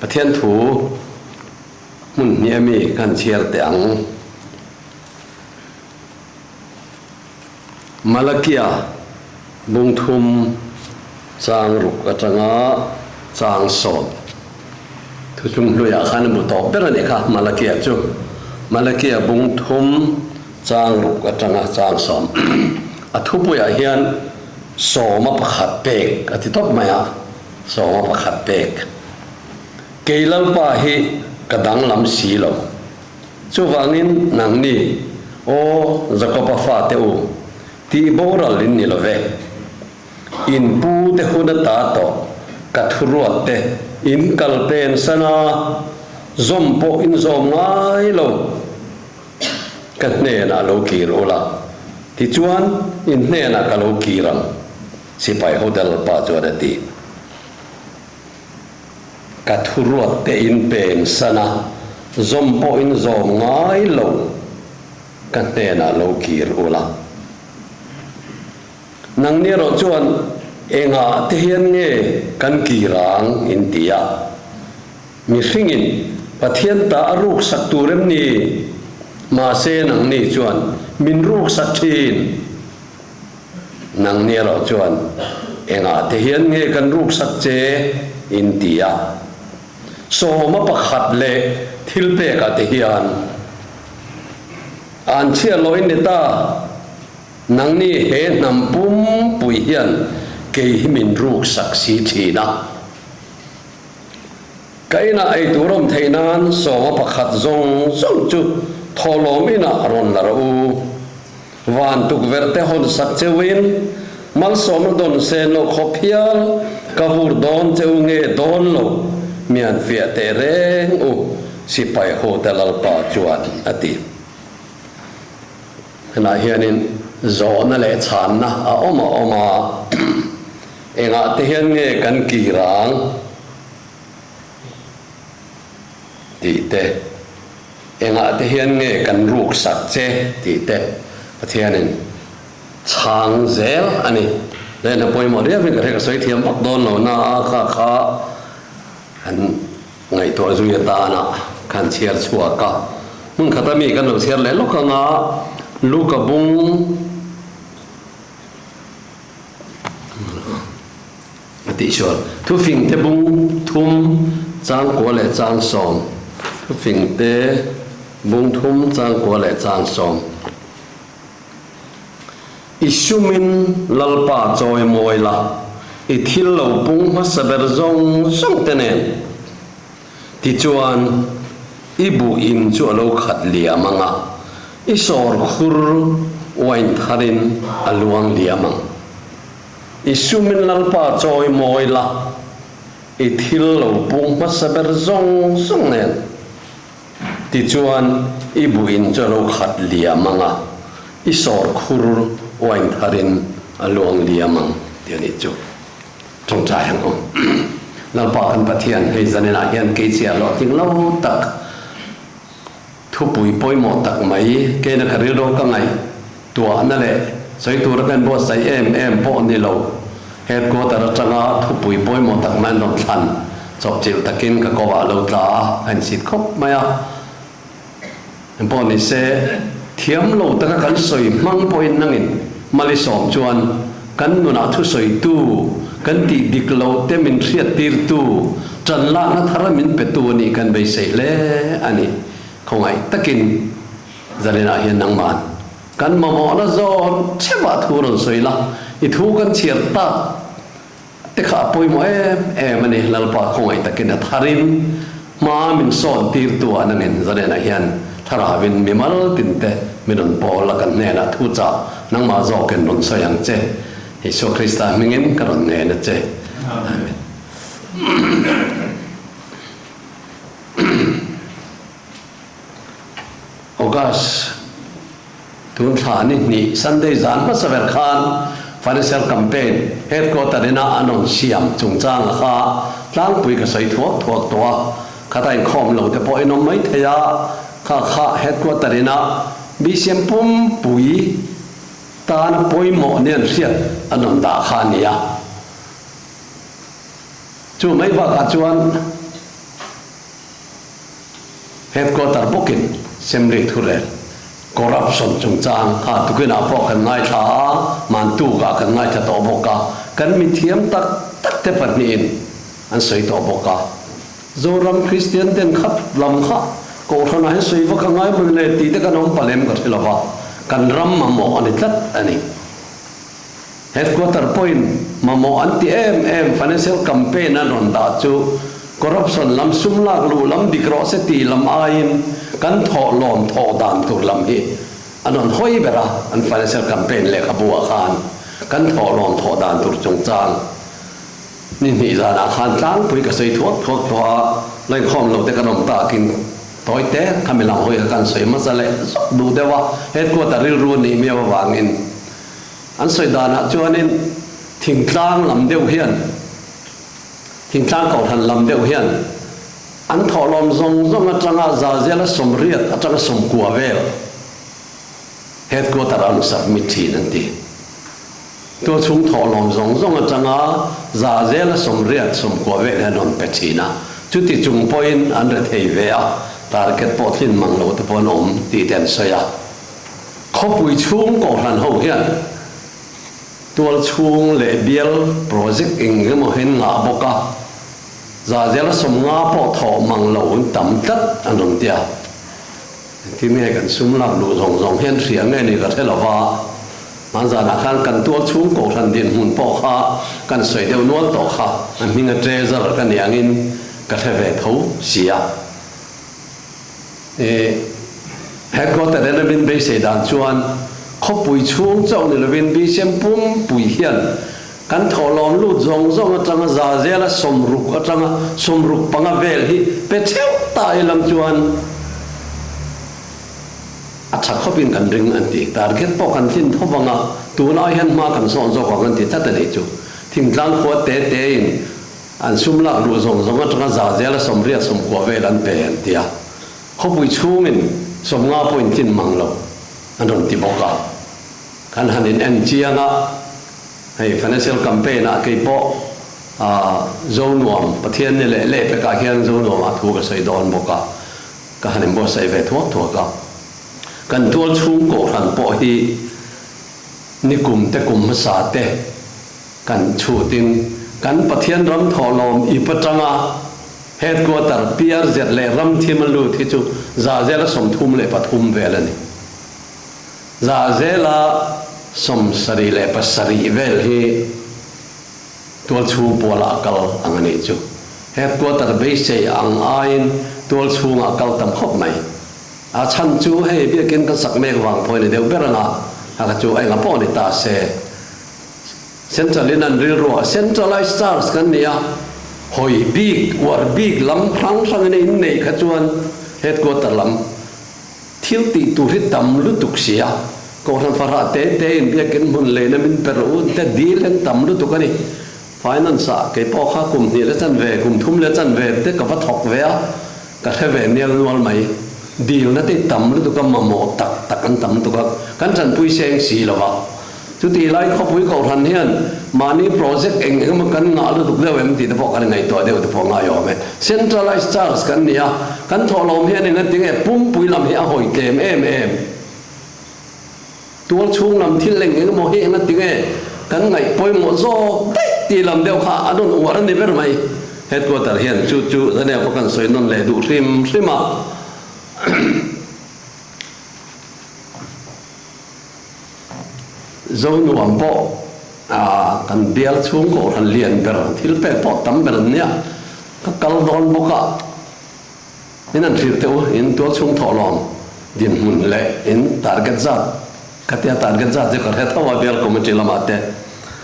Pathian thu hmun hnih ami kan chhiar teh ang. Malakia bung thum chang ruk atanga chang sawm thuthlung hluiah khan a bu tawp ber a nih kha Malakia chu. Malakia bung thum chang ruk atanga chang sawm a thupuiah hian sawma pakhat pek a ti tawp mai a, sawma pakhat pek. Kei Lalpa hi ka danglam si lo. Chuvangin nangni, Aw Jakoba fate u, tih boral in ni lo ve. In pu te hun ata tawh ka thuruat te in kal pen san a, zawm pawh in zawm ngai lo. Ka hnenah lo kir ula, tichuan in hnenah ka lo kir ang, sipai hotel pa chuan a ti. Ka thuruat te in pen san a, zawm pawh in zawm ngai lo, ka hnenah lo kir ula. Nangni erawh chuan engah te hian nge kan kir ang in ti a? Mihringin Pathian ta a ruksak tur em ni? Mahse nangni chuan min ruksak thin. Nangni erawh chuan, Engah te hian nge kan ruksak che? in ti a. Sawma pakhat leh thil pekah te hian an chhiat loh in ni ta. Nangni he hnam pumpui hian kei hi min ruksak si thin a. Ka inah ei tur awm theih nan sawma pakhat zawng zawng chu thawhlawm inah rawn la rawh u. Van tukverh te hawn sak cheuin malsawmna dawn sen loh khawp hial ka vur dawn cheu nge dawn lo mian fiah teh reng u, sipai hote Lalpa chuan a ti. Henah hianin zawhna leh chhanna a awm a awm a, engah te hian nge kan kir ang tih te, Engah te hian nge kan ruk sak che tih te Pathianin chhang zel a ni. Lehna pawimawh riavin ka hre ka sawi thiam vak dawn lo na a kha kha kan ngaihtuah zui atana kan chhiar chhuak a. Hmun khata mi kan lo chhiar leh lawk anga Luka bung A tih chuan, Thufingte bung thum changkua leh changsawm, Thufingte bung thum changkua leh changsawm. I sumin Lalpa chawi mawi la, i thil lo pung hmasa ber zawng zawng te nen. Tichuan, i buh in chu a lo khat liam ang a, i sawr khur uain tharin a luang liam ang. I sumin Lalpa chawi mawi la, i thil lo pung hmasa ber zawng zawng nen. Tichuan, i buhin chu a lo khat liam ang a, i sawr khur uain tharin a luang liam ang tih a nih chu. Tawngtai ang u. Lalpa kan Pathian, hei zaninah hian kei chiah hlawhtling lo tak, Thupui pawimawh tak mai, keina ka rilru ka ngaih tuahna leh sawi tura ka inbuatsaih em em pawh ni lo. Headquarter atanga thupui pawimawh tak mai an rawn thlan chawpchilh takin ka ko ah lo tla a, ka insit khawp mai a. Engpawh ni se, thiam lo taka kan sawi hmang pawhin nangin Malisawm chuan kan nunah thusawitu, kan tih dik loh te min hriattirtu, ṭan lakna thar min petu a nih kan beisei hle a ni. Khawngaih takin Zalenah hian nangman kan mamawhna zawn chhevah thu rawn sawi la, i thu kan chhiar tak te kha a pawimawh em em a ni. Lalpa khawngaih takin a tharin hma min sawn tirtu ah nangin Zalenah hian thlarauin mimal tinte min rawn pawl a, kan hnenah thu chah nangmah zawkin rawn sawi ang che. Isua Krista hmingin ka rawn ngen a che. Amen. August tun thla ni hnih Sunday zan hmasa ber khan Financial Campaign Headquarter ina an rawn siam chungchanga kha tlangpui ka sawi thuak thuak tawh a, khata inkhawm lo te pawh in awm mai thei a, kha kha Headquarter ina BCM pumpui Tana pawimawh nia an hriat an rawn dah kha a ni a. Chu mai bakah chuan Headquarter bawkin Assembly thurel corruption chungchang kha tukinah pawh kan ngaithla a, mantukah kan ngaithla tawh bawk a, kan mithiam tak tak te pahnihin an sawi tawh bawk a. Zoram Kristian ten khat lam kha Kohhranah hian sawi vak a ngai mawn le tih te kan awm palem ka hre lo va, kan ram mamawh a ni tlat a ni. Headquarter pawhin mamawh an ti em em financial campaign an rawn dah chu corruption lam sum lak luh lam dik rawh se tih lam aiin kan thawh lawm thawh dan tur lam hi an rawn hawi ber a, an financial campaign lehkhabu ah khan kan thawh lawm thawh dan tur chungchang ni hnih zanah khan tlangpui ka sawi thuak thuak tawh a, lainkhawm lo te kan awm takin tawi te khami lam hawi kha kan sawi hmasa leh zawk duh deuh a, headquarter rilru a nih miau avangin. An sawi danah chuanin thingtlang lam deuh hian, thingtlang kohhran lam deuh hian an thawhlawm zawng zawng atanga Zazela 80 atanga 90 vel headquarter an submit thin an ti. Tualchhung thawhlawm zawng zawng atanga Zazela 80, 90 vel hian rawn pe thin a, chuti chung pawhin an rethei ve a, target pawh tlin mang lo te pawh an awm tih te an sawi a. Khawpui chhung kohhran ho hian tual chhung leh bial project eng emaw hian ngah bawk a, zahzela 50 pawh thawh mang lo an tam tlat an rawn ti a. Engtin nge kan sum lak duh zawng zawng hian hria nge ni ka hre lo va, hmanzanah khan kan tual chhung kohhran dinhmun pawh kha kan sawi deuh nual tawh kha, a hming a treasurer ka nih angin ka hre ve tho sia. I headquarter en a min beisei dan chuan khawpui chhung chauh ni lovin BCM pumpui hian kan thawhlawm lut zawng zawng atanga za zela 60 atanga 65 vel hi pe theuh ta ilang chuan a tha khawpin kan ring an ti. Target pawh kan tlin tho vang a, tun ai hian hma kan sawn zawk ang an ti tlat a nih chu. Thingtlang khua te tein An sum lak luh zawng zawng atanga za zela 80 90 vel an pe an ti a, khawpui chhungin 50 pawh in tlin mang lo an rawn ti bawk a. Kan han in en chiang a, hei financial campaign ah kei pawh Zonuam Pathian ni leh leh pekah hian Zonuam ah thu ka sawi dawn bawk a, ka han inbuatsaih ve thuak thuak a. Kan tual chhung kohhran pawh hi nikum te kum hmasa te, Kan chhutin kan Pathian ram thawhlawm ip atanga Headquarter PRZ leh Ramthim a lut hi chu zahzela 33 vel a ni. Zahzela 77 vel hi tualchhung pualah a kal ang a nih chu. Headquarter beisei ang aiin tualchhungah a kal tam khawp mai. A chhan chu hei biakin kan sak mek vang pawh a ni deuh ber ang a, a kha chu enga pawh ni ta se. Central in an rilru a, centralized church kan ni a, hawi bik, uar bik lam hrang hrang in a inneih kha chuan headquarter lam thil tih tur hi tam lutuk si a, Kohhran fahrah te te in biakin hmun leina min pe rawh u te dil hian tam lutuk a ni. Finance ah kei pawh kha kum hnih le chanve, kum thum le chanve te ka va thawk ve a, ka hre ve nial nual mai. Dilna te tam lutuk a, mamawh tak tak an tam lutuk a, kan tanpui seng si lo va. Chutih lai khawpui kohhran hian mahni project eng eng emaw kan ngah lutuk deuh em tih te pawh kan ngaihtuah deuh te pawh ngai awm e. Centralized charge kan ni a, kan thawhlawm hian eng ati nge pumpui lam hi a hawi tlem em em. Tual chhung lam thil eng eng emaw hi eng ati nge kan ngaih pawimawh zawk daih tih lam deuh kha a rawn uar a ni ber mai. Headquarter hian chu chu Daniel pawh kan sawi nawn leh duh hrim hrim a. Zonuam pawh kan bial chhung kohhran lian ber thil pek pawh tam ber an nia, ka kal dawn bawk a, in an hrilh teh u, in tual chhung thawhlawm dinhmun leh in target zat ka tia target zat chu ka hre tho a bial committee lamah te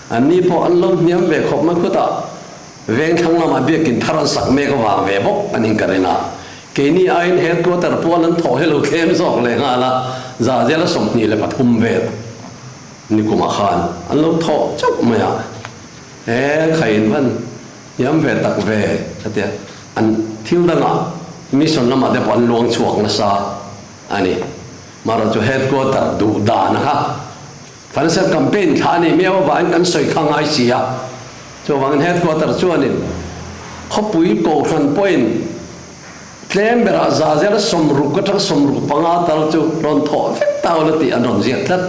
an ni pawh an lo hniam ve khawp mai khutah veng thlang lamah biakin thar an sak mek avang ve bawk an inkarin a. Keini aiin headquarter pual an thawh hi lo thlem zawk leh nghal a, zahzela 23 vel nikumah khan an lo thawh chauh mai a, he khain van hniam ve tak ve ka tia, an thil dangah mission lamah te pawh an luang chhuak nasa a ni. Marawh chu headquarter duh dan kha Financial campaign thla a nih miau avangin kan sawi kha ngai si a, chuvangin headquarter chuanin khawpui kohhran pawhin. Tlem berah 160 atang 65 tal chu rawn thawh vek ta ula tih an rawn ziak tlat.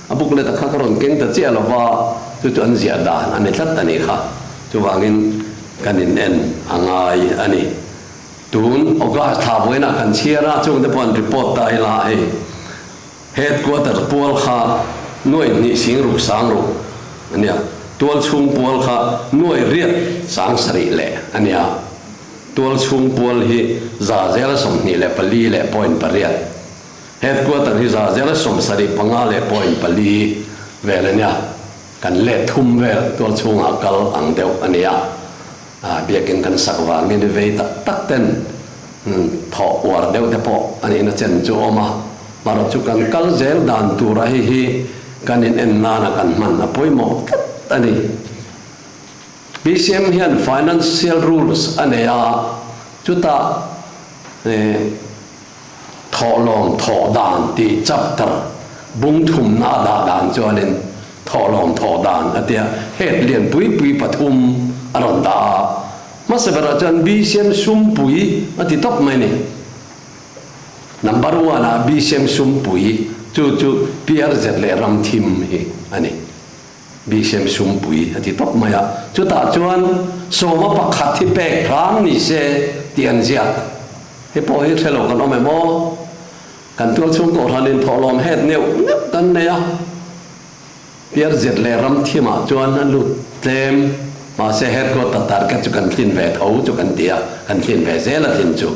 A booklet a kha ka rawn keng ta chiah lo va, chu chu an ziah dan a ni tlat a nih kha. Chuvangin kan in en a ngai a ni. Tun August thla vawiinah kan chhiar a, chungte pawh an report ta ila hei. Headquarter pual kha nuai hnih sing ruk sang ruk a nia, tual chhung pual kha nuai riat sang sarih leh a nia. Tual chhung pual hi 24.8 leh point pariat. Headquarter hi 75.4 leh point pali vel a nia. Kan let thum vel tual chhungah kal ang deuh a nia. Biakin kan sak vangin vei tak tak ten thawh uar deuh te pawh a nihna chen chu a awm a, marawh chu kan kal zel dan tura hei hi kan in en nana kan hman a pawimawh tlat a ni. BCM hian financial rules a nei a, chutah Thawhlawm thawh dan tih chapter bung thumna a dah dan chuanin thawhlawm thawh dan a tia head lian pui pui pathum a rawn dah a, hmasa berah chuan BCM sumpui a ti tawp mai ni. Number one ah BCM sumpui chu chu PRZ leh Ramthim hi a ni. BCM sumpui a ti tawp mai a, chutah chuan sawma pakhat hi pek hram ni se tih an ziak. Hei pawh hi hre lo kan awm em aw? Kan tual chhung kohhranin thawhlawm het neuh neuh kan nei a, Piarzet leh Ramthimah chuan a lut tlem, mahse headquarter target chu kan tlin ve tho chu kan ti a, kan tlin ve zel a tlin chu.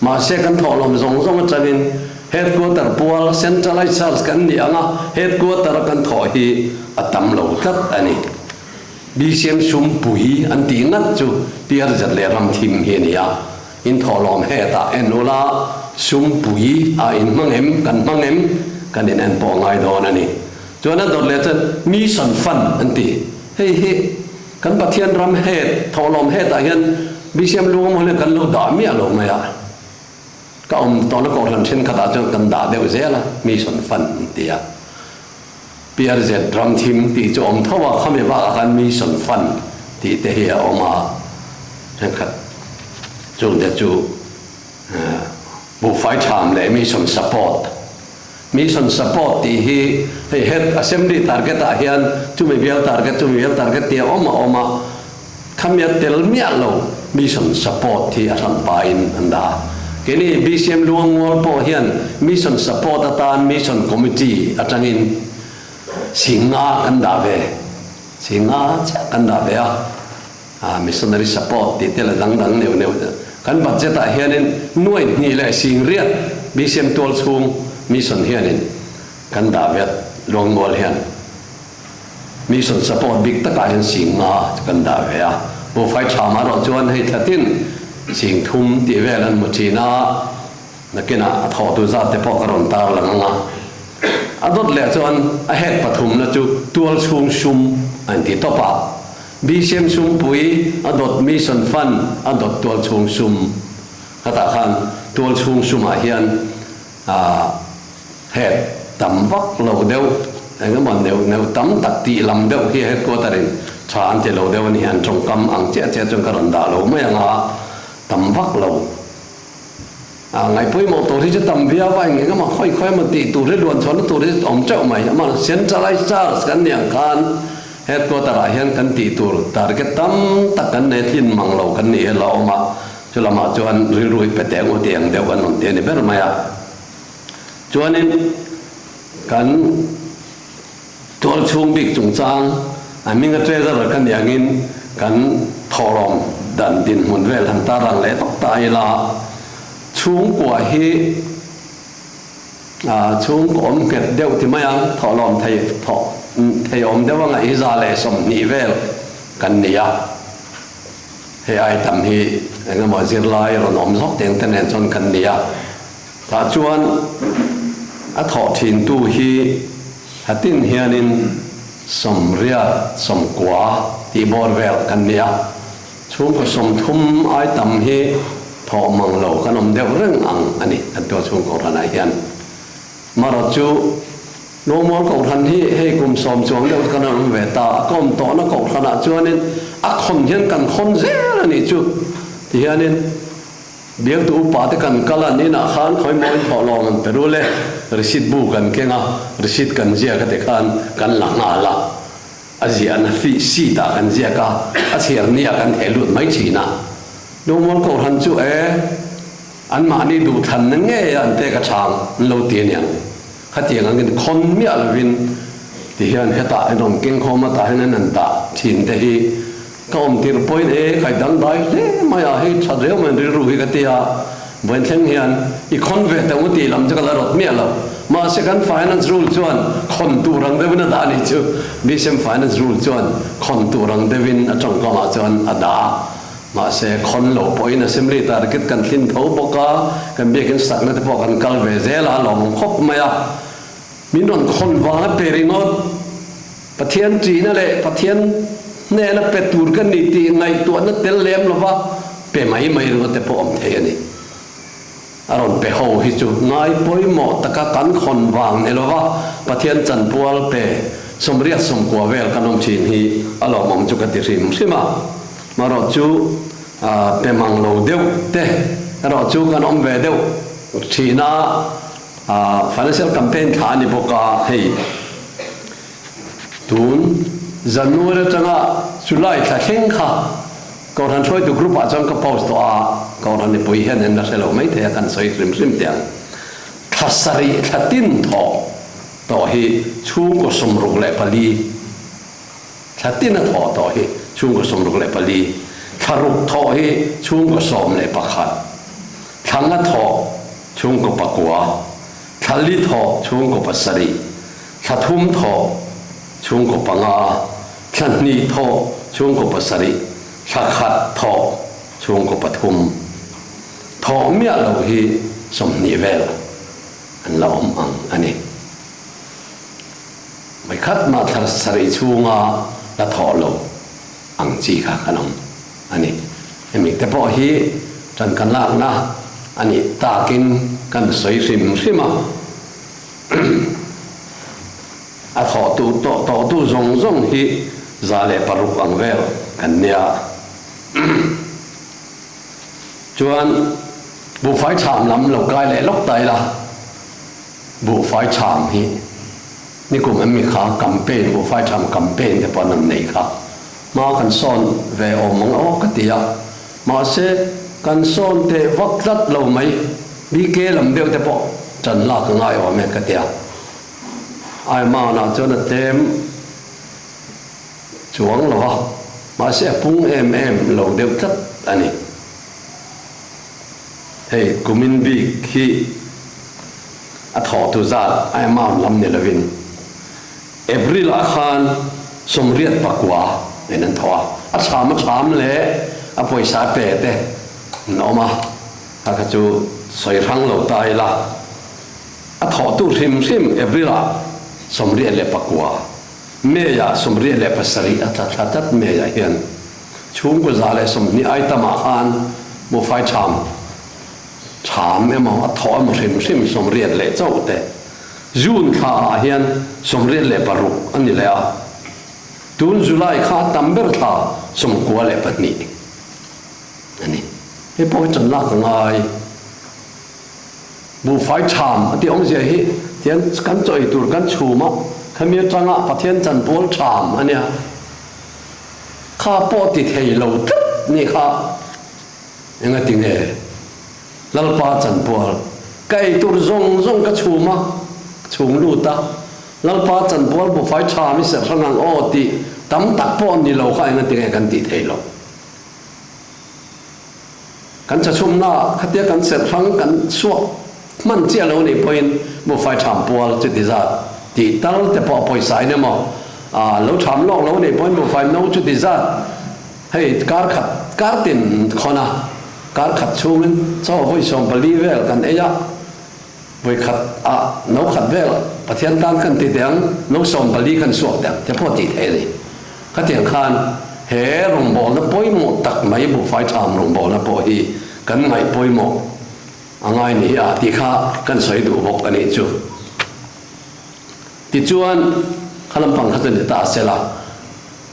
Mahse kan thawhlawm zawng zawng atangin headquarter pual centralized charge kan nih anga headquarter a kan thawh hi a tam lo tlat a ni. BCM sumpui an tih ngat chu Piarzet leh Ramthim hi a ni a. In thawhlawm hetah en ula, sumpui a in hmang em, kan hmang em, kan in en pawh ngai dawn a ni. Chuan a dawt leh chuan Mission Fund an ti. Hei hi kan Pathian ram het, thawhlawm hetah hian BCM lungawm ho hian kan lo dah miah lo mai a. Ka awm tawhna kohhran thenkhatah chuan kan dah deuh zel a, Mission Fund an ti a. PRZ ram thim tih chu awm tho a, khami bakah khan Mission Fund tih te hi a awm a, thenkhat chungte chu buhfai tham leh Mission Support. Mission Support tih hi hei Head Assembly target ah hian chumi bial target chumi bial target tih a awm a awm a, Khamia tel miah lo mission support hi a hran pahin an dah a. Keini BCM Luangual pawh hian mission support atan mission committee atangin Singa kan dah ve. Singa chiah kan dah ve a. Missionary support tih te leh dang dang neuh neuh kan budget ah hianin nuai hnih leh sing riat BCM tual chhung mission hianin kan dah ve a Luangual hian. Mission support bik takah hian sing nga chu kan dah ve a, buhfai tha mah erawh chuan hei thlatin sing thum tih vel an hmu thin a, nakinah a thawhtu zat te pawh ka rawn tar lang ang a. A dawt leh chuan a head pathumna chu tual chhung sum a inti tawp a, BCM sumpui a dawt Mission Fund a dawt tual chhung sum khatah khan tual chhung sumah hian a head tam vak lo deuh eng emaw neuh neuh tam tak tih lam deuh hi headquarter in tha an ti lo deuh a ni an tawngkam ang chiah chiah chuan ka rawn dah lo mai ang a tam vak lo a ngaihpawimawh tur hi chu tam viau a eng eng emaw khawi khawi emaw tih tur hi luan chhuahna tur hi awm teuh mai amah centralized charge kan nih ang khan headquarter ah hian kan tih tur target tam tak kan nei tlin mang lo kan nih hi a la awm a. Chu lamah chuan rilru i pe teh ngawt i ang deuh an rawn ti a ni ber mai a. Chuanin kan tual chhung bik chungchang a hminga treasurer ka nih angin kan thawhlawm dan dinhmun vel han tarlang leh tawp ta ila, chhungkua hi chhungkaw awm nghet deuh ti mai ang, thawhlawm thei thawh thei awm deuh anga i 120 vel kan ni a. Hei ai tam hi eng emaw zirlai rawn awm zawk teng te nen chuan kan ni a, tah chuan a thawh thin tu hi hatin hianin sawmriat sawmkua tih bawr vel kan ni a, chhungkaw 30 ai tam hi thawh mang lo kan awm deuh reng ang a ni kan tual chhungkaw hranah hian. Marawh chu Lawngmual Kohhran hi hei kum 10 chuang deuh kan rawn awm ve ta, a ka awm tawhna Kohhranah chuanin a khawn hian kan khawn zel a nih chu ti hianin Bialtu upa te kan kal a, ninah khan khawi mawiin thawhlawm an pe rul e, receipt bu kan keng a, receipt kan ziak a ti khan kan la nghal a, a ziahna fee seat ah kan ziak a, a chhiar ni ah kan theh lut mai thin a. Lungmual Kohhran chu e, anmahni duhthlanna ngei a an pek a chang an lo ti aniang. Khatiang angin khawn miah lovin ti hian hetah an rawn keng khawm a, tah hian an han dah thin te hi ka awm tir pawhin e kai dangdai hle mai a, hei tha reu mai rilru hi ka ti a, vawiin thleng hian i khawn ve teh u tih lam chu ka la rawt miah lo. Mahse kan finance rule chuan khawn tur ang deuhin a dah a nih chu, BCM finance rule chuan khawn tur ang deuhin a tawngkamah chuan a dah a. Mahse, khawn loh pawhin Assembly target kan thlin tho bawk a, kan biakin sakna te pawh kan kal ve zel a, a lawmawm khawp mai a. Min rawn khawn vang a pe ringawt. Pathian ṭihna leh Pathian hnena pe tur ka ni tih ngaihtuahna tel lem lova pe mai mai ringawt te pawh awm thei a ni. A rawn pe ho hi chu ngai pawimawh taka kan khawn vang ni lova Pathian chanpual pe sawmriat sawmkua vel kan awm thin hi a lawmawm chu ka ti hrim hrim a. Marawh chu pe mang lo deuh te erawh chu kan awm ve deuh thin a, financial campaign thla a ni bawk a, hei tun January atanga July thla thleng kha Kohhran hruaitu group ah chuan ka post tawh a, Kohhran mipui hian en la hre lo mai thei a, kan sawi hrim hrim teh ang. Thla sarih thla tin thawh tawh hi chhungkaw 64, thla tin a thawh tawh hi chhungkaw 64, thla ruk thawh hi chhungkaw 11, thla nga thawh chhungkaw pakua, thla li thawh chhungkaw pasarih, thla thum thawh chhungkaw panga, thla hnih thawh chhungkaw pasarih, thla khat thawh chhungkaw pathum. Thawh miah loh hi 20 vel an la awm ang a ni. Mai khat mah thla sarih chhunga la thawh lo ang chi kha kan awm a ni. Hemi te pawh hi ṭan kan lakna a nih takin kan sawi hrim hrim a. A thawhtu tawh tawhtu zawng zawng hi 106 ang vel kan nia. Chuan buhfai chham lam lo kai leh lawk ta ila, buhfai chham hi nikum em mi kha campaign, buhfai chham campaign te pawh an rawn nei kha. Hma kan sawn ve awm ang aw ka ti a, mahse kan sawn teh vak tlat lo mai, BK lam deuh te pawh ṭan lak a ngai awm e ka ti a. Aimanah chuan a tlem chuang lo a, mahse a pung em em lo deuh tlat a ni. Hei kumin bik hi a thawhtu zat a amount lam ni lovin April ah khan 89 in an thawh a, a chham a chham leh a pawisa pe te an awm a, kha kha chu sawi hrang lo ta ila. A thawhtu hrim hrim April ah 89, May ah 87 a tla thla tlat May ah hian chhungkaw 120 ai tamah khan buhfai ṭham ṭham emaw a thawh emaw hrim hrim 80 leh chauh te June thla ah hian 86 a ni leh a, tun July kha a tam ber thla 92 a ni. Hei pawh hi ṭan lak a ngai. Buhfai ṭham a tih awmzia hi tian kan chaw ei tur kan chhum a, khami aṭanga Pathian chanpual ṭham a nia. Kha pawh ti thei lo tlat nih kha engati nge Lalpa chanpual ka ei tur zawng zawng ka chhum a, ka chhum lut a, Lalpa chanpual buhfai ṭham i serh hrang ang aw tih tam tak pawh ni lo kha engati nge kan tih thei lo. Kan chachhumna khatia kan serh hrang kan chhuak hman chiah lo nih pawhin buhfai ṭham pual chuti zat tih tal te pawh a pawisa in emaw ah lo ṭham lawk lo nih pawhin buhfai no chuti zat hei kar khat kar tin khawn a kar khat chhungin chaw vawi 14 vel kan ei a. Vawi khat ah no khat vel Pathian tan kan ti teh ang, no 14 kan suak teh ang te pawh tih theih a ni. Khatiang khan he rawngbawlna pawimawh tak mai buhfai ṭham rawngbawlna pawh hi kan ngaih pawimawh a ngai ni hi a tih kha kan sawi duh bawk a nih chu. Tichuan kha lampang kha chu ni ta sela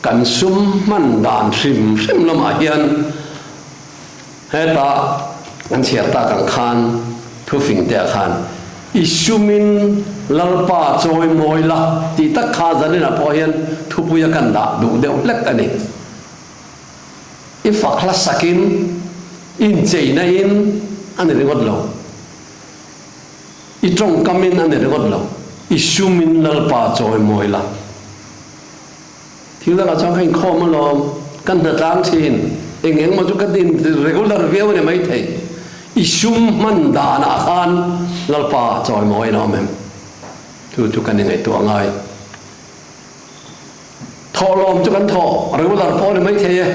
kan sum hman dan hrim hrim lamah hian hetah. An chhiar tak ang khan thufing te ah khan I sumin Lalpa chawi mawi la tih tak kha zaninah pawh hian thupui a kan dah duh deuh hlek a ni. I fak hla sakin incheina in a ni ringawt lo. I tawngkamin a ni ringawt lo. I sumin Lalpa chawi mawi la. Thil dangah chuan ka inkhawm alawm, ka hnatlang thin, eng eng maw chu ka din regular viau a ni maithei. I sum hman danah khan Lalpa chawimawi in a awm em? Chu chu kan ingaihtuah ngai. Thawhlawm chu kan thawh regular pawh a ni maithei e.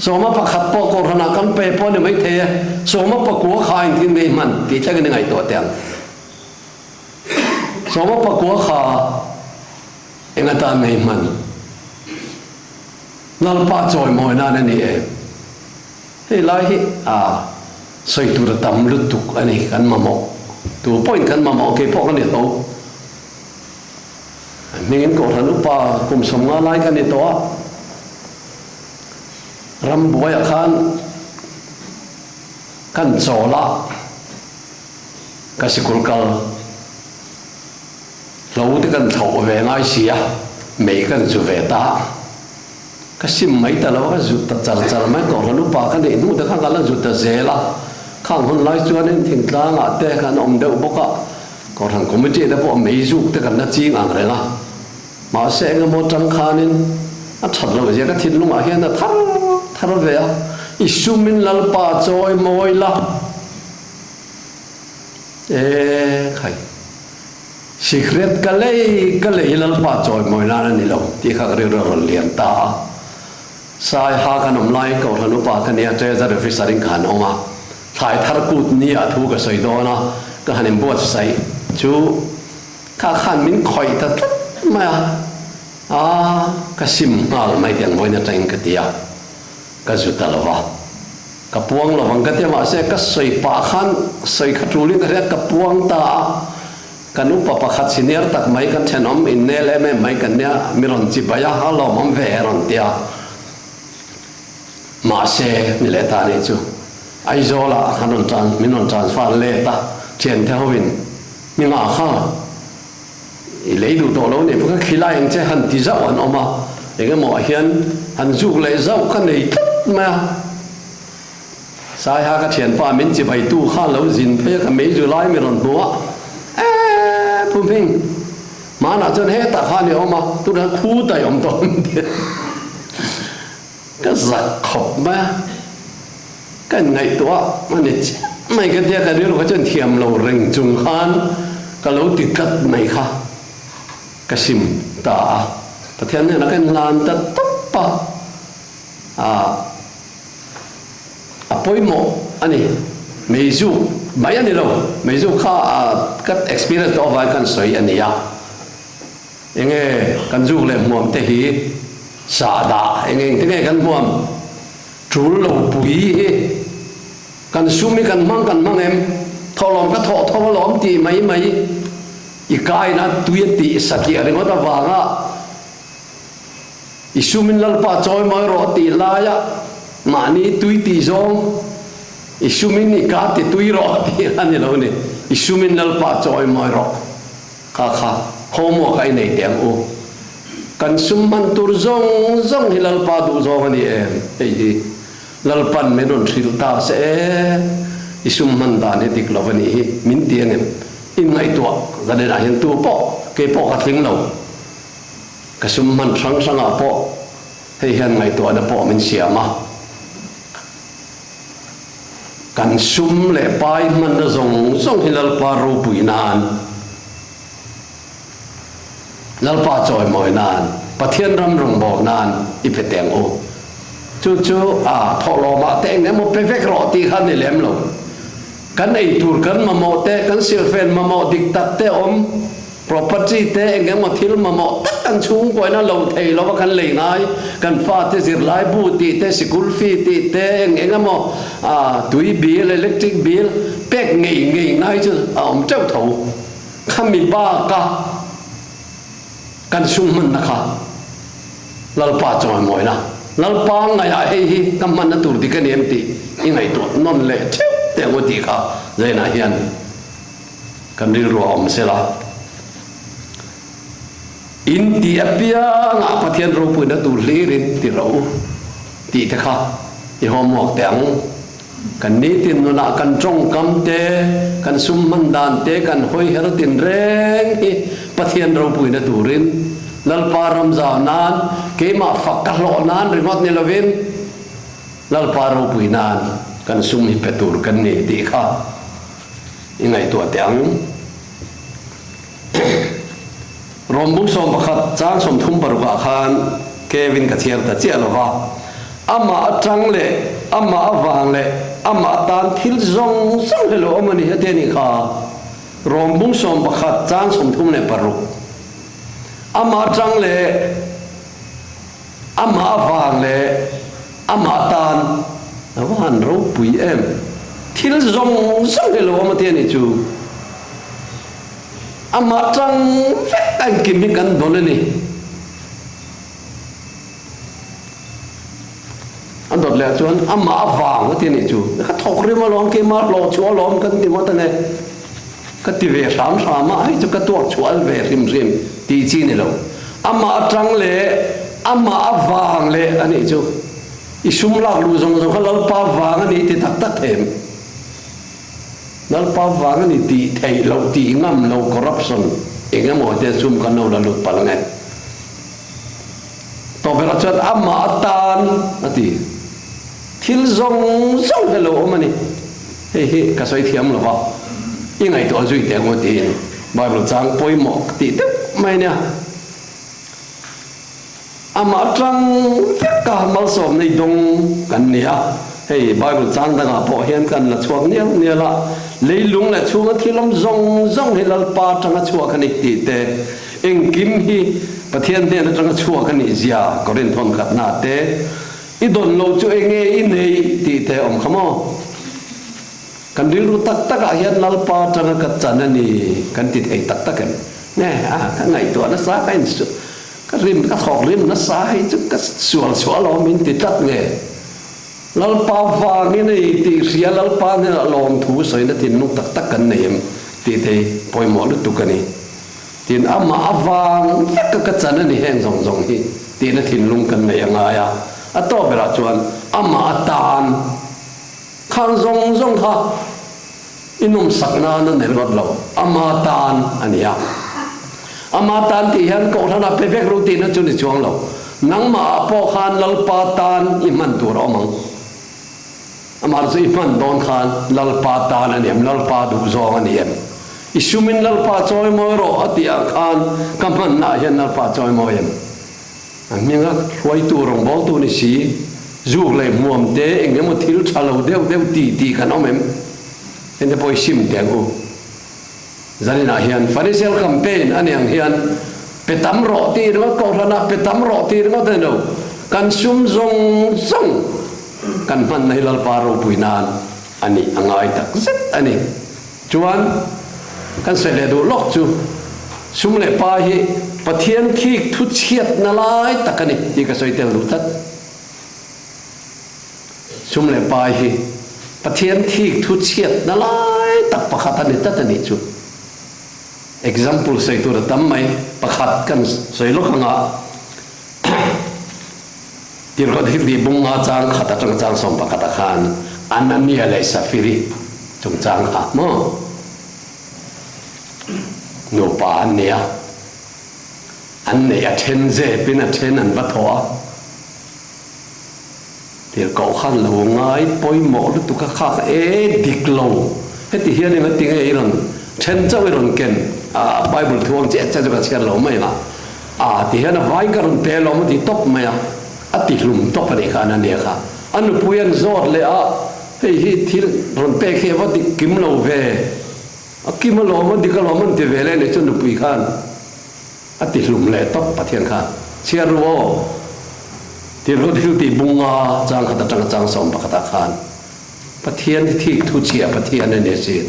Sawma pakhat pawh Kohhranah kan pe pawh a ni maithei e. Sawma pakua kha a engtin nge i hman tih thlengin i ngaihtuah teh ang. Sawma pakua kha. Eng atan nei hman? Lalpa chawimawi nan a ni em? Hei lai hi a sawi tur a tam lutuk a ni, kan mamawh. Tu pawhin kan mamawh, kei pawh ka ni tho. A hmingin Kohhran upa kum 50 lai ka ni tawh a, rambuaiah khan kan chawl a, ka sikul kal. Hlo te kan thlauh ve ngai si a, mei kan zu ve ta. Ka sim mai ta lo a, ka zut ta char char mai tawh hlan upa ka neih hnu te kha ka la zut ta zel a. Khang hun lai chuanin thingtlangah te kan awm deuh bawk a, Kohhran committee te pawh mei zuk te kan la ching ang reng a. Mahse engemaw tang khanin a that loh zia ka thinlungah hian a thar thar ve a, I sumin Lalpa chawi mawi la. E khai, sikret ka lei ka lei Lalpa chawimawi nan a ni lo tih kha ka rilru a rawn lian ta a. Saiha kan awm laiin Kohhran upa ka nia Treasury Officer in ka han awm a, thlai thar kut ni ah thu ka sawi dawn a, ka han inbuatsaih chu kha khan min khawih ta tlat mai a, a ka sim nghal mai tih ang vawiin atangin ka ti a, ka zu ta lo va. Ka puang lo vang ka ti a, mahse ka sawi pah khan sawi kha tulin ka hria, ka puang ta a, kan upa pakhat senior tak mai kan thenawm innel em em mai kan nia, mi rawn chi bai a, a lawmawm ve e rawn ti a, mahse ni leh ta nih chu Aizawlah kan rawn tran min rawn transfer let a, thiante hoin mi ngah kha i lei duh tawh lo nih pawh kha khilai ang che han ti zauh an awm a, eng emaw ah hian han zuk leh zauh ka nei tlat mai a. Saiha ka thianpa min chibaitu kha lo zin phei a, ka meizu lai mi rawn hmu a, Eee Pu Hming, hmanah chuan hetah khan i awm a, tunah hian khutah i awm tawh ang ti a, ka zak khawp mai a. Ka inngaihtuah a ni chiah mai ka tia ka rilru kha chuan thiam lo reng chung khan ka lo ti tlat mai kha ka sim ta a, Pathian hnenah ka inhlan ta tawp a, ah a pawimawh a ni, meizuk mai a ni lo, meizuk kha ka experience tawh avangin khan sawi a ni a, enge kan zuk leh hmuam te hi sahdah eng eng te nge kan hmuam? Tul lo pui hi kan sum hi kan hmang kan hmang em? Thawhlawm ka thawh tho alawm tih mai mai i kaina tui a tih satliah ringawt avanga i sumin Lalpa chawi mawi rawh tih laia mahni tui tih zawng i sumin i ka ti tui rawh tih a ni lo ni. I sumin Lalpa chawi mawi rawh. Kha kha homework a i nei teh ang u. Kan sum hman tur zawng zawng hi Lalpa duh zawng a ni em? Hei hi Lalpan min rawn hrilh ta se e, i sum hman dan hi dik lo a nih hi min ti ang em? Inngaihtuah zanenah hian tu pawh kei pawh ka tling lo. Ka sum hman hrang hrangah pawh hei hian ngaihtuahna pawh min siam a. Kan sum leh pai hmanna zawng zawng hi Lalpa ropui nan, Lalpa chawimawi nan, Pathian ram rawngbawk nan i pe teng u. Chu chu a thawhlawmah te eng emaw pe vek rawh tih kha ni lem lo. Kan ei tur kan mamawh te, kan silhfen mamawh dik tak te awm. Property te eng emaw thil mamawh tak kan chhungkuaina lo thei lova kan lei ngai, kan fate zirlai bu tih te, sikul fee tih te, eng eng emaw tui bill, electric bill pek ngei ngei ngai chu a awm teuh tho. Khami baka kan sum hmanna kha Lalpa chawimawi la, Lalpa ngaihah hei hi ka hmanna tur dik a ni em tih. i ngaihtuah nawn leh theuh teh ang u tih kha zainah hian kan rilru a awm sela. In tih apiangah Pathian ropuina tur hlirin ti rawh u tih te kha i homework teh ang. Kan nitin nunah kan tawngkam te, kan sum hman dan te, kan hawi her tin reng hi Pathian ropuina turin, Lalpa ram zau nan, keimah fak ka hlawh nan ringawt ni lovin, Lalpa ropui nan kan sum hi pe tur kan ni tih kha i ngaihtuah teh ang. Rawmbung 11 chang 36 ah khan Kevin ka chhiar ta chiah lo va, amah atang leh amah avang leh amah atan thil zawng zawng hi lo awm a ni heti a nih kha. Rawmbung 11 chang 36 Amah atang leh amah avang leh amah atan a va han ropui em! Thil zawng zawng hi lo awm a ti a nih chu. Amah tang vek a engkim hi kan dawn a ni. A dawt leh chuan amah avang a ti a nih chu. Ka thawk rim alawm, keimah hlawh chhuah alawm kan ti ngawt a ni. Ka ti ve hram hram a, hei chu ka tuak chhuah ve hrim hrim tih chi ni lo. Amah atang leh amah avang leh a nih chu. I sum lak luh zawng zawng kha Lalpa vang a ni ti tak tak them. Lalpa vang a ni tih theih loh tih ngam lo corruption eng emaw te sum kan lo la lut palh ange. Tawberah chuan amah atan a ti. Thil zawng zawng hi a lo awm a ni. Hei hi ka sawi thiam lo va, i ngaihtuah zui teh ang u tiin Bible chang pawimawh ka tih deuh mai ania. Amah atang veka malsawm nei dawng kan ni a, hei Bible chang dangah pawh hian kan la chhuak nial nial a, leilung leh chhunga thil awm zawng zawng hi Lalpa atanga chhuak a ni tih te, engkim hi Pathian hnen atanga chhuak a nih zia Korinth hawn khatna te, i dawn lo chu enge i nei tih te awm kha maw? Kan rilru tak takah hian Lalpa atanga ka chan a ni kan ti thei tak tak em? Nge a, ka ngaihtuah nasa ka insu. Ka rim, ka thawk rim nasa hei chu ka sual chhuah alawm min ti tlat nge? Lalpa vangin a ni tih hria Lalpa hnenah lawmthu sawina thinlung tak tak kan nei em tih te hi pawimawh lutuk a ni. Tin, amah avang veka ka chan a ni heng zawng zawng hi tihna thinlung kan nei a ngai a, a tawp berah chuan amah atan khang zawng zawng kha I nawmsak nan a ni ringawt lo, ama tan a ni a. Ama tan tih hian Kohhranah pe vek ru tihna chu ni chuang lo. Nangmahah pawh khan Lalpa tan i hman tur a awm ang. Amah chu i hman dawn khan Lalpa tan a ni em, Lalpa duh zawng a ni em? I sumin Lalpa chawimawi rawh a tih ang khan ka hmannaah hian Lalpa chawimawi em? A hminga hruaitu rawngbawltu ni si, zuk leh hmuam te eng emaw thil tha lo deuh deuh ti tih kan awm em? Hengte pawh i sim teh ang u. Zaninah hian Financial Campaign a ni ang hian pe tam rawh tih ringawt kohhranah pe tam rawh tih ringawt a ni lo. Kan sum zawng zawng kan hmanna hi Lalpa ropui nan a nih a ngai tak zet a ni. Chuan kan sawi leh duh lawk chu sum leh pa hi Pathian thik thu chhiatna lai tak a ni tih ka sawi tel duh tlat. Sum leh pa hi Pathian thik thu chhiatna lai tak pakhat a ni tlat a nih chu. Example sawi tur a tam mai, pakhat kan sawi lawk ang a, Tirhkawt hi tih bung nga chang khat atanga chang 11 ah khan Anania leh Safiri chungchang kha maw nupa an ni a, an neih a then zepin a then an va thawh a, Tirhkoh khan lo ngai pawimawh lutuk a khak e dik lo heti hian eng a ti nge i rawn then chauh i rawn ken a Bible thu ang chiah chiah chu ka chhiar lo mai ang a a ti hian a vai ka rawn pe alawm a ti tawp mai a a ti hlum tawp a nih kha Anania kha a nupui an zawt leh a hei hi thil rawn pek hi a va dik kim lo ve a kim alawm a dik alawm an ti ve leh a nih chu nupui khan A ti hlum leh tawp Pathian khan chhiar ru aw ti ru thil tih bung a chang khat atanga chang 11 ah khan Pathian hi thik thu chhiah Pathian a ni asin.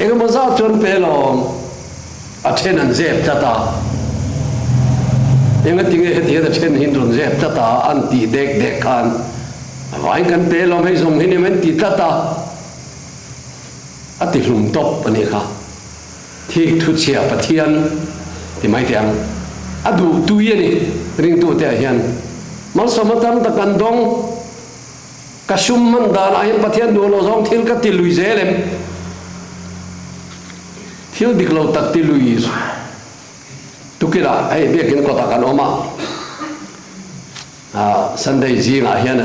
Engemaw zat chuan pe lawm a then an zep tlat a, engatinge heti hian a then hin rawn zep tlat a an tih dek dek khan. Vaiin kan pe lawm hei zawng hi ni mai an ti tlat a, a ti hlum tawp a nih kha. Thik thuchhia Pathian ti mai teh ang. A duh tui a ni ringtute ah hian. Malsawm atan tak an dawng. Ka sum hman danah hian Pathian duh lo zawng thil ka ti lui zel em? Thil dik lo tak ti lui tukinah hei biakin kawtah kan awm a, Sunday zingah hian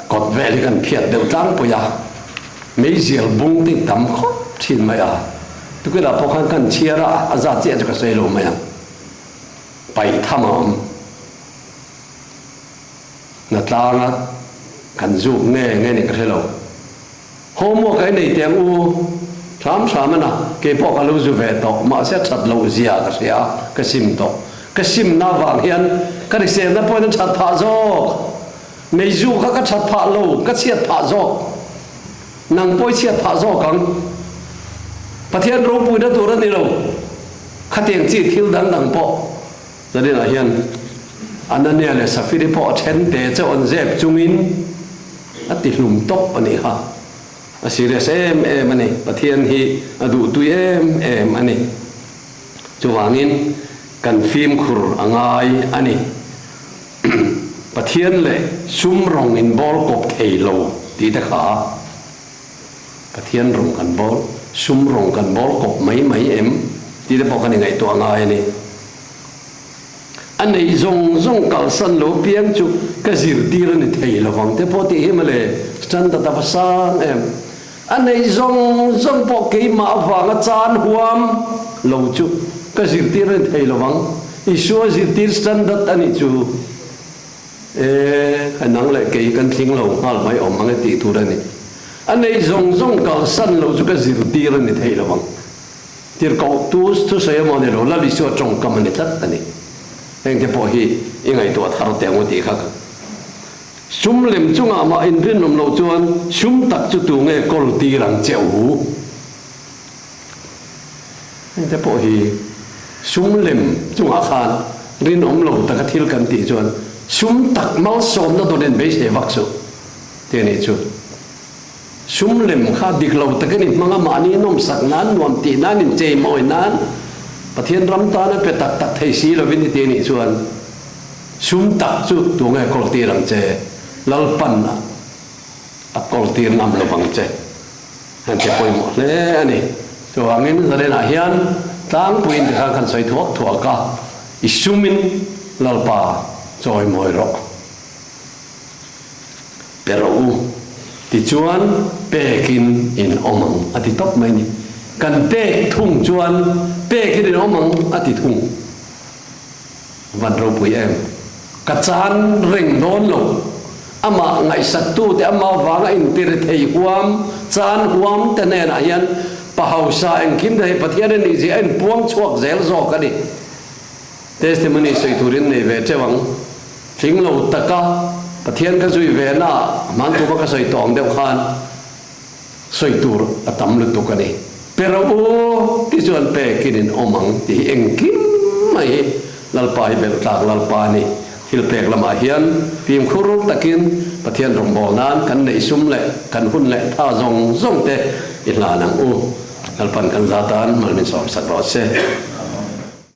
kawt vel hi kan phiat deuh tlangpui a, meizial bung te tam khawp thin mai a, tukinah pawh khan kan chhiar a, a zat chiah chu ka sawi lo mai ang, paih tham a awm. Hnatlanga kan zuk nge nge nih ka hre lo. Homework a i nei teh ang u, hram hram a na, kei pawh ka lo zu ve tawh, mahse a that loh zia ka hria a, ka sim tawh. Ka simna avang hian ka riselna pawhin a that phah zawk. Meizu kha ka that phah lo, ka chhiat phah zawk. Nang pawh i chhiat phah zawk ang. Pathian ropuina tur a ni lo, khatiang chi thil dang dang pawh. Zaninah hian Anania leh Safiri pawh a then te chauh an zep chungin a ti hlum tawp a nih kha. A serious em em a ni. Pathian hi a duhtui em em a ni. Chuvangin kan fimkhur a ngai a ni. Pathian leh sum rawng inbawl kawp thei lo tih te kha Pathian rawng kan bawl, sum rawng kan bawl kawp mai mai em tih te pawh kan ingaihtuah ngai a ni. A neih zawng zawng kalsan lo piang chu ka zirtir a ni thei lovang te pawh tih hi mawle standard a va sang em. A neih zawng zawng pawh keimah avanga chan huam lo chu ka zirtir a ni thei lovang. Isua zirtir standard a nih chu e ka nang leh kei kan tling lo nghal mai awm ang e tih tur a ni. A neih zawng zawng kalsan lo chu ka zirtir a ni thei lovang. Tirhkoh tu thusawi emaw ni lo, Lal Isua tawngkam a ni tlat a ni. Hengte pawh hi i ngaihtuah thar teh ang u tih kha ka sum lem chungah mah inrinawm loh chuan sum tak chu tu nge kawl tir ang che u? Hengte pawh hi sum lem chungah khan rinawm lo taka thil kan tih chuan sum tak malsawmna dawnin beisei vak suh tih a nih chu. Sum lem kha dik lo takin i hmang a, mahni nawmsak nan, nuam tih nan, inchei mawi nan, Pathian ram tana pe tak tak thei si lovin i ti anih chuan sum tak chu tu nge kawl tir ang che? Lalpan a kawl tir ngam lo vang che. Heng te pawimawh hle a ni. Chuvangin Zalenah hian tlangpuiin tikhan kan sawi thuak thuak a, i sumin Lalpa chawi mawi rawh. Pe rawh u, tichuan pekin in awm ang a ti tawp mai ni. Kan pek thung chuan pekin in awm ang a ti thung. Van ropui em. Ka chan reng dawn lo. Amah ngaihsaktu te amah vanga intiri thei huam, chan huam te hnenah hian pa hausa engkim te hei Pathian a nih zia a inpuang chhuak zel zawk a ni. Testimony sawi turin nei ve teuh ang. Tling lo taka Pathian ka zui ve na hmantupa ka sawi tawng deuh khan sawi tur a tam lutuk a ni. Pe rawh u ti chuan pekin in awm ang tih hi engkim mai hi Lalpa hi belh tlak Lalpa a ni. Thil pek lamah hian fimkhur takin Pathian rawngbâwl nan kan neih sum leh kan hun leh tha zawng zawng te i hlan ang u. Lalpan kan za tan mal min sawmsak rawh se.